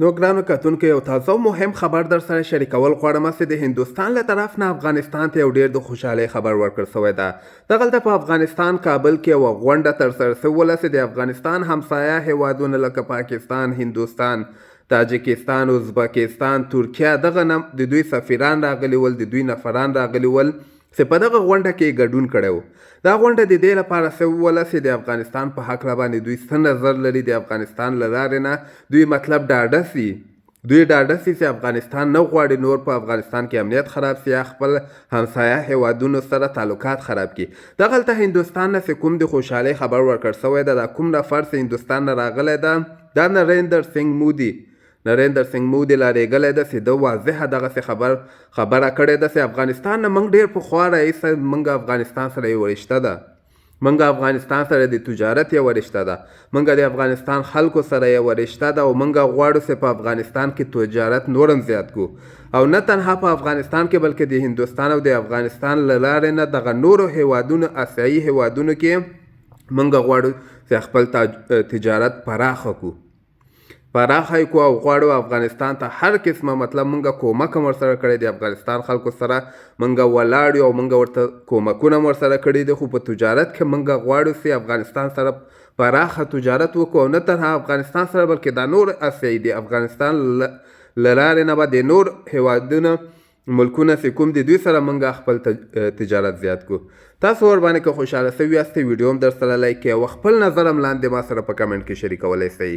نو ګرانو کتونکو یو تازه او مهم خبر در سره شریکول غواړم چې د هندوستان له طرف نه افغانستان ته یو ډیر د خوشحالۍ خبر ورکړ شوی ده. دغلته په افغانستان کابل کې یوه غونډه ترسره شوې وله چې د افغانستان همسایه هیوادونه لکه پاکستان، هندوستان، تاجکستان، ازبکستان، ترکیه دغه نه د دوی سفیران راغلي ول، د دوی نفران راغلي ول چې په دغه غونډه کې یې ګډون کړی و. دا غونډه د دې لپاره شوې وله چې د افغانستان په هکله باندې دوی څه نظر لري، د افغانستان له لارې نه دوی مطلب ډاډه شي، دوی ډاډه شي چې افغانستان نه غواړي نور په افغانستان کې امنیت خراب شي یا خپل همسایه هېوادونو سره تعلقات خراب کړي. دغلته هندوستان نه چې کوم د خوشحالۍ خبر ورکړ شوی ده، دا کوم نفر چې هندوستان نه راغلی ده، دا نریندر سینګ مودي نریندر سینګ مودي لا ریږلی ده چې ده واضحه دغسې خبر خبره کړې ده چې افغانستان نه موږ ډیر پخوا راهیسه موږ افغانستان سره یوه رشته ده، موږ افغانستان سره د تجارت یوه رشته ده، موږ د افغانستان خلکو سره یوه رشته ده او موږ غواړو چې په افغانستان کې تجارت نور هم زیات کړو او نه تنها په افغانستان کې بلکې د هندوستان او د افغانستان له لارې نه دغه نورو هیوادونو اسیایي هیوادونو کې موږ غواړو چې خپل تجارت پراخه کړو. پراخه یې کو او غواړو افغانستان ته هر قسمه مطلب مونږ کومک هم ورسره کړی دی، افغانستان خلکو سره مونږ ولاړ یو او مونږ ورته کومکونه هم ورسره کړي دي، خو په تجارت کې مونږ غواړو چې افغانستان سره پراخه تجارت وکړو او نه تنها افغانستان سره بلکې دا نور اسیایي دی افغانستان له لارې نه به د نور هیوادونه ملکونه چې کوم دي دوی سره مونږ خپل تجارت زیات کو. تاسو ورباندې که خوشحاله سوي یاست ویډیو هم در سره لایک کړئ او خپل نظر هم لاندې ما سره په کمنټ کې شریکولی سئ.